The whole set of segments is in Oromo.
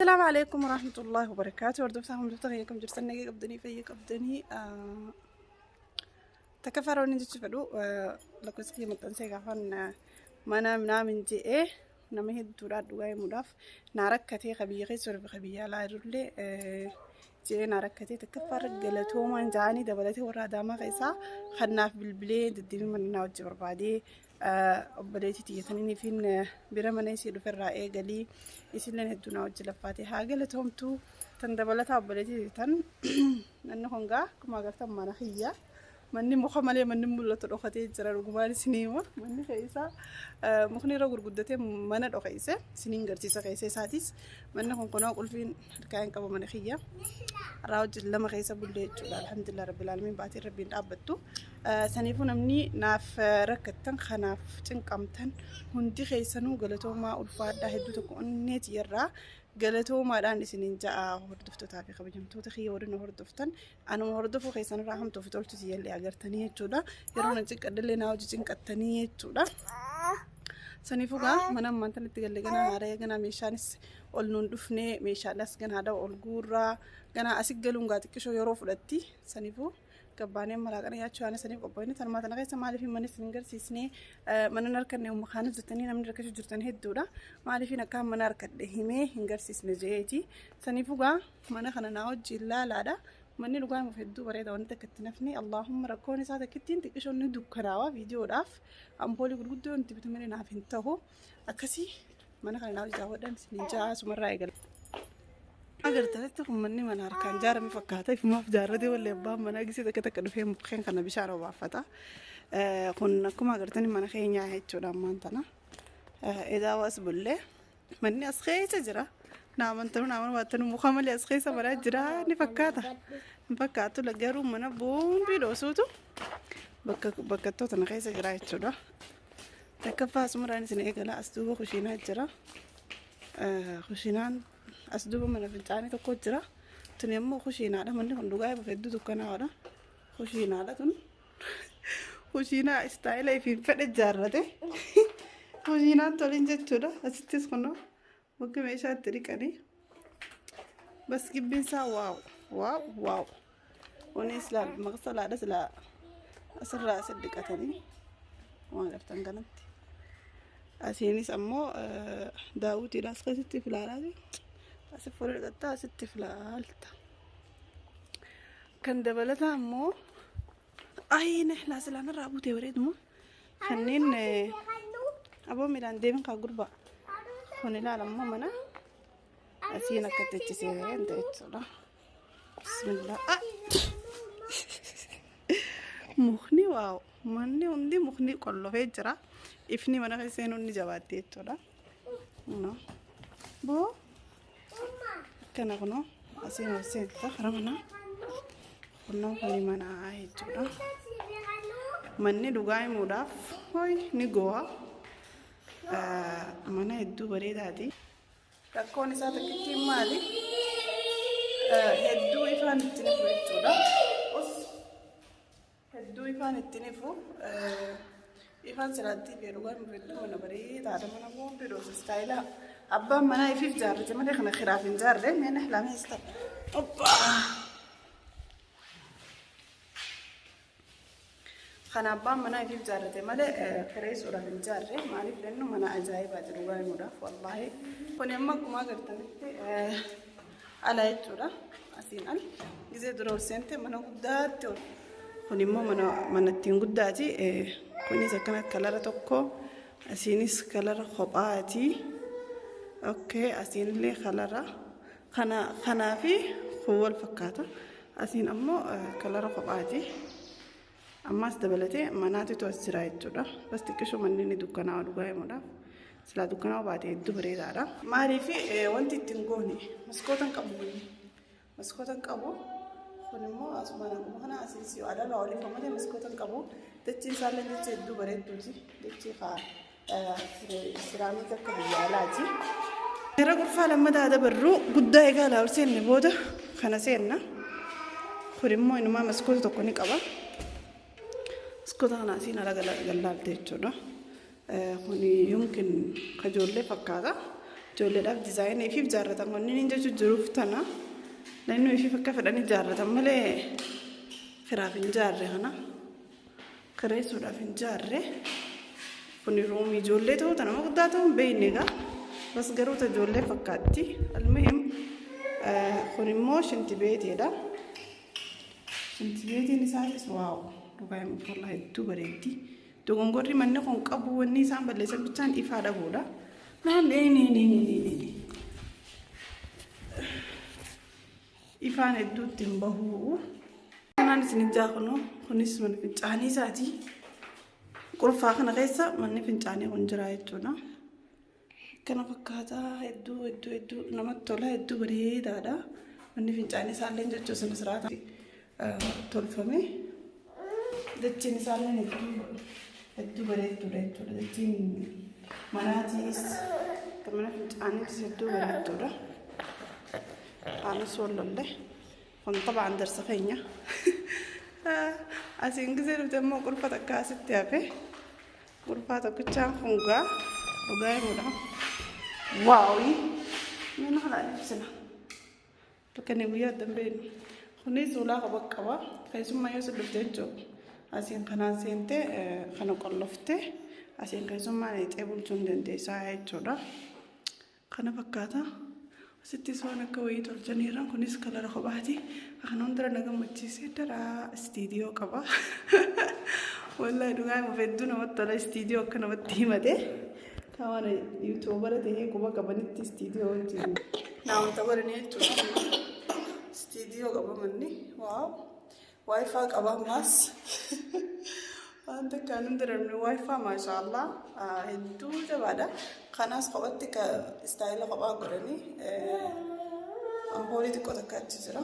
Asalaamu alaikum warahmatullahi wabarakaatu. Hordoftoota hordoftoota kiyya, kam jirtan? Nagee qabdanii, fayya qabdanii? Takka faroonni jechuu fedhu, lakkoofsa kiyya maxxansee gaafan mana naamin je'ee nama hedduudhaan dhugaa himuudhaaf naa rakkatee, ka biyya keessa jiru, ka biyya alaa jirullee je'ee naa rakkatee. Takka galatoomaan ja'anii dabalatee warra Adaamaa keessaa kan naaf bilbilee deddeebii mana naa hojii barbaadee, obboleettii tiyyatanii fi bira mana isii dhuferraa eegalii isilleen hedduu naa hojii laffaatee haa galatoomtu. Tan dabalataa obboleettii tan manni kun gaa akkuma agartan mana kiyya. Manni muka malee manni mul'atu dhokatee jira. Dhugumaan isinii hima, manni keessa mukni irra gurguddatee mana dhokeesse. Isiniin garsiisa keessa isaatis. Manni kun kunoo qulfiin harkaa hin qabu. Mana kiyya irraa hojii lama keessa bullee jechuudha. Alhamdulillah rabbil aalamiin, baatiin rabbiin dhaabbattu. Saniifuu namni naaf rakkattan, kanaaf cinqamtan hundi keessanuu galatoomaa, ulfaadhaa. Hedduu tokko onnee tiyyarraa galatoomaadhaan isiniin ja'a. Hordoftootaa fi kabajamtoota kiyya, warri na hordoftan, anuma hordofuu keessan irraa hamtuu fi toltu tiyyallee agartanii jechuudha. Yeroo na cinqadhallee naa hojii cinqattanii jechuudha. Saniifuu gaa mana ammaan tanatti galle ganaa haaraya, ganaa meeshaanis ol nuun dhufnee, meeshaalas ganaa ol guurraa, ganaa asi galuun gaa xiqqishoo yeroo fudhatti. Saniifuu gabbaanee malaaqana nyaachuu yaana, saniif qophoofne. Tanumaa tana keessa maaliif mana isin hin garsiisne, mana hin harkanne kaanis jettanii namni rakkachuu jirtan hedduudha. Maaliif akka mana harkadhe himee hin garsiisne je'eeti. Saniifuu gaa mana kana naa wajjin laalaadha. Manni dhugaa himuuf hedduu bareeda, wanti akka itti nafni. Allaahumma rakkoon isaa takkittiin xiqqishoon ni dukkanaawaa. Viidiyoodhaaf ampoolii gurguddoo wanti bitamanii naaf hin ta'u. Akkasii mana kana naa wajjin daawwadhaan isin ja'a, asumarraa eegala. Agartanitti kun manni mana harkaan ijaarame fakkaata. Ifumaaf ijaarratee wallee abbaan manaa gisee takka takka dhufee mukkeen kana bishaan obaafata. Kun akkuma agartanii mana keenyaa jechuudha ammaan tana. Edaa as bullee manni as keessa jira. Naamantanuu naaman baattanuu muka malee as keessa manaa jira ni fakkaata. Hin fakkaatu, garuu mana boombii dhoosuutu bakka bakkattoota na keessa jira jechuudha. Takkaffaa asumarraan isin eegala, as duuba kushiinaa jira. Kushiinaan as duuba mana fincaanii tokko jira. Tuni ammoo kushiinaadha. Manni kun dhugaa eeguuf hedduu dukkanaa'aadha. Kushiinaadha tun. Kushiinaa istaayila ifiin fedhe ijaarrate. Kushiinaan toliin jechuudha. Asittis kunoo bakka meeshaa itti dhiqanii. Bas gibbiin isaa wow wow wow. Kunis laal maqsalaadha, silaa asirraa asi dhiqatanii waan agartan kanatti. Asiinis ammoo daawwitiidha, as keessatti filaalaati. Asi fuula dhiqattaa, asitti filaalta. Kan dabalataa ammoo ayi laa silaan irraa buutee bareeduma. Kanneen aboo miilaan deemin kaa gurbaa. Kun ilaala ammoo mana asiin akka techisee ta'e jechuudha. Bismillah. Mukni wow, manni hundi mukni qollofee jira. Ifni mana keessa seenuun ni jabaatte jechuudha. Boo akkana kunoo asiin ol seenta karaa manaa. Kunoo kuni mana jechuudha. Manni dhugaa himuudhaaf hoy ni go'a. Mana hedduu bareedaati. Rakkoon isaa takkittiin maali? Hedduu ifaan ittiin ifu jechuudha. Hedduu ifaan ittiin ifu. Ifaan siraatti ifee dhugaa himuuf hedduu mana bareedaadha. Mana boombii dhoosa istaayilaa. Abbaan manaa ifiif jaarrate malee kana kiraaf hin jaarre. Mee na lamee ta'e. Obbaa! Kana abbaan manaa ifiif jaarrate malee kireessuudhaaf hin jaarre. Maaliif jennu, mana ajaa'ibaati dhugaa himuudhaaf wallaahi. Kun amma akkuma agartanitti ala jechuudha. Asiin al gizee dura ol seente mana guddaatti ol. Kun immoo mana manattiin guddaati. Kunis akkana kalara tokko, asiinis kalara kophaati. Okay, asiinillee kalara kana kanaa fi kun wal fakkaata. Asiin ammoo kalara kophaati. Ammas dabalatee manaatitu as jira jechuudha. Bas xiqqishoo manni inni dukkanaa'aa dhugaa himuudhaaf. Silaa dukkanaa'aa baate hedduu bareedaadha. Maaliif wanti ittiin goone maskoota hin qabu manni. Maskoota hin qabu. Kun immoo asumaan akkuma kana asiin si alarraa oliif malee maskoota hin qabu. Dachii isaallee dachii hedduu bareedduuti. Dachii haa siraamika akka biyya alaati. Gara gorfaa lammataa dabarru, guddaa egaa alaa ol seenne booda kana seenna. Kun immoo inumaa maskoota tokko ni qaba. Maskoota kana asiin ala gallaalte jechuudha. Kun yumkin kajoollee fakkaata. Ijoolleedhaaf dizaayinii ifiif ijaarratan wanni inni jechuu jiruuf tana. Naannoo ifiif akka fedhan ijaarratan malee kiraaf hin ijaarre kana. Kireessuudhaaf hin ijaarre. Kuni ruumii ijoollee ta'uu ta nama guddaa ta'uu hin beekne egaa. Bas garuu ta ijoollee fakkaatti. Almuhim kun immoo shinti beeteedha. Shinti beetiin isaatis waaw dhugaa himuuf wallaahi hedduu bareeddi. Dogongorri manni kun qabu wanni isaan balleessan bichaan ifaa dhabuudha. Laal nee nee nee nee nee. Ifaan hedduutti hin bahu. Kanaan isin ijaa kunoo kunis mana fincaanii isaati. Qulfaa kana keessa manni fincaanii kun jira jechuudha. Akkana fakkaata hedduu hedduu hedduu namatti tola hedduu bareedaadha. Manni fincaanii isaallee jechuun sana siraata tolfame. Dachiin isaallee hedduu hedduu bareedduudha jechuudha. Dachiin manaatiis mana fincaaniitis hedduu bareedduudha. Anis wal lolle. Kun xabaan darsa keenya. Asiin gisee dhufte immoo qulfa takka asitti hafe. Qulfaa tokkichaan kun gaa dhugaa himuudhaaf. Waawii! Mee na ibsina. Halkanii guyyaa adda hin beeknu. Kunis ulaa qaba qaba. Keessummaa yoo si dhufte jechuudha. Asiin kanaan seentee kana qolloftee asiin keessummaa neexee bulchuu hin dandeessaa jechuudha. Kana fakkaata. Asittis waan akka wayii tolchaniira. Kunis kalara kophaati. Kana hundara na gammachiise daraa istiidiyoo qaba. Wallahi dhugaa himuuf hedduu namatti tola istiidiyoo akka namatti himate. Waan yuutuubara ta'ee quba qabanitti istiidiyoo wajjin. Naa wanta godhanii jechuudha. Istiidiyoo qaba manni. Waaw. Waayifaa qaba ammaas. Waan takkaan hin daramne waayifaa maashaallah hedduu jabaadha. Kanaas kophatti ka istaayila kophaa godhanii ampoolii xiqqoo takka achi jira.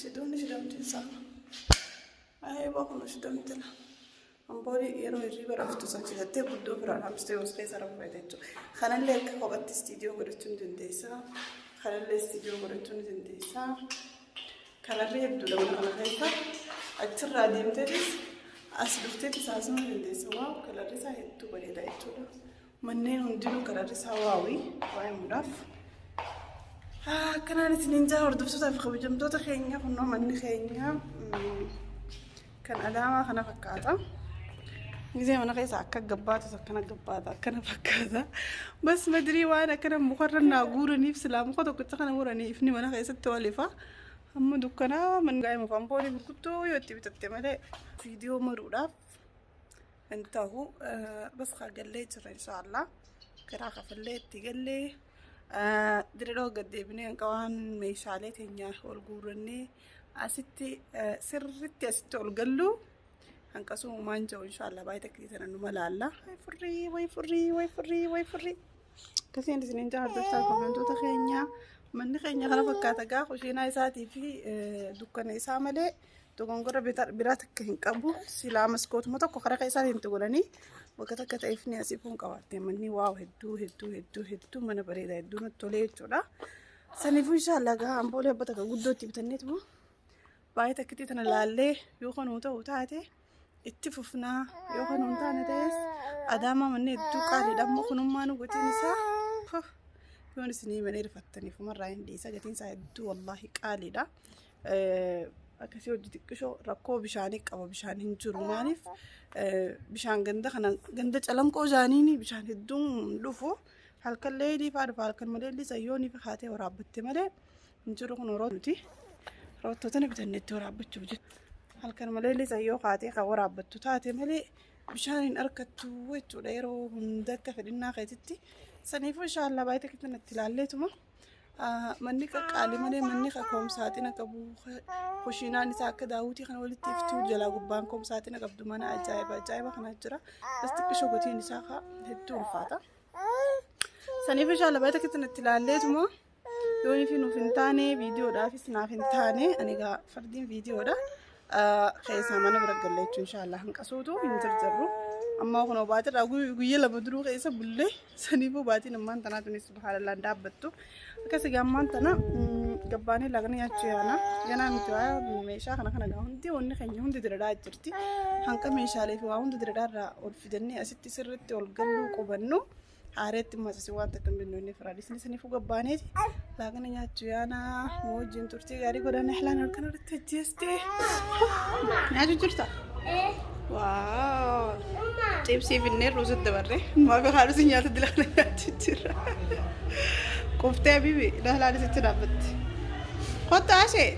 Shidoonni shidamti isaa. Ayibaa kun shidamtila. Ampoolii yeroo hirriiba raftu san shidattee guddoo biraa dhaamsitee os keessa rafuu feete jechuudha. Kanallee akka kophatti istiidiyoo godhachuu ni dandeessa. Kanallee istiidiyoo godhachuu ni dandeessa. Kanarri hedduudha mana kana keessa. Achirraa deemteetis as dhufteetis haasa'uu ni dandeessa. Waaw kalarri isaa hedduu bareeda jechuudha. Manneen hundinuu kalarri isaa waawii waa himuudhaaf. Akkanaan isiniin jaa hordoftootaa fi kabajamtoota keenya kunoo manni keenya kan Adaamaa kana fakkaata. Gisee mana keessa akka gabbaatus akkana gabbaata akkana fakkaata. Bas madirii waan akkana mukarra naa guuraniif silaa muka tokkicha kana muranii ifni mana keessatti walifa. Amma dukkanaa manni gaa'ima ampoolii gurguddoo yoo itti bitatte malee viidiyoo maruudhaaf hin ta'u. Bas gallee jira inshaallah. Karaa kafallee itti gallee dirree gad deebinee hanqa waan meeshaalee teenya ol guurrannee asitti sirritti asitti ol gallu hanqasumaan jiru inshaallah baay'ee takka sana numa laalla. Way furrii way furrii way furrii way furrii. Akkasiin isiniin jaa hordoftaa kabajamtoota keenya manni keenya kana fakkaata gaa kushiinaa isaatii fi dukkana isaa malee dogongora biraa takka hin qabu. Silaa maskootuma tokko karaa keessaatiin itti godhanii bakka takka ta'eef ni asii kun qabaatte manni waaw hedduu hedduu hedduu hedduu mana bareeda hedduu natti tolee jechuudha. Saniifuu inshaallah gaa ampoolee abba takka guddootti bitanneetuma baay'ee takkitti tana laallee yoo kan ta'u taate itti fufnaa yoo kan hin taane ta'es Adaamaa manni hedduu qaaliidha ammoo kunummaa nu gatiin isaa yoon isinii malee rifattaniif umarraa hin dhiisa gatiin isaa hedduu wallaahi qaaliidha. Akkasii hojii xiqqishoo rakkoo bishaanii qaba bishaan hin jiru maaliif bishaan ganda kana ganda calanqoo jaaniini bishaan hedduun dhufu halkan leelii fa'aa dhufa halkan malee sayyoonii fi haatee waraabbatte malee hin jiru kun yeroo nuti roottoota bitanne itti waraabbachuuf jechuudha. Halkan malee sayyoo haatee kan waraabbattu taate malee bishaan hin argattu jechuudha yeroo hunda akka fedhinnaa keetitti. Saniifuu inshaallah baay'ee takkitti natti ilaalleetuma. Manni qaqqaalii malee manni koomsaaxina qabu kushiinaan isaa akka daawwitii kana walitti iftuu jalaa gubbaan koomsaaxina qabdu mana ajaa'iba ajaa'iba kana jira. Bas xiqqishoo gatiin isaa hedduu ulfaata. Saniif inshaallah baay'ee takkitti natti ilaalleetuma. Yoon fi nuuf hin taane viidiyoodhaafis naaf hin taane ani egaa fardiin viidiyoodha. Keessaa mana bira galle jechuun inshaallah hanqasuutu hin jarjarru. Amma kunoo baatirraa guyya lama duruu keessa bullee saniifuu baatiin ammaan tanaa tunis subhaanallah hin dhaabbattu. Akkas egaa ammaan tana gabbaanee lagna nyaachuu yaana. Ganaa miti waa meeshaa kana kana gaa hundi wanni keenya hundi diradaa jirti. Hanqa meeshaalee fi waa hundi diradaa irraa ol fidannee asitti sirriitti ol galluu qubannu. Haareetti immoo waan takka hin binnu inni firaa dhiisni saniifuu gabbaaneeti. Laaqana nyaachuu yaana nu wajjin turtii gaarii godhan ahlaan halkan irratti ajjeeste. Nyaachuu jirta? Waaw. Cibsii finnee ruusitti dabarre. Maafi haadhusi nyaata dila kana nyaachuu jira. Quuftee habibi dahlaan isitti dhaabbatti. Kottu ashee.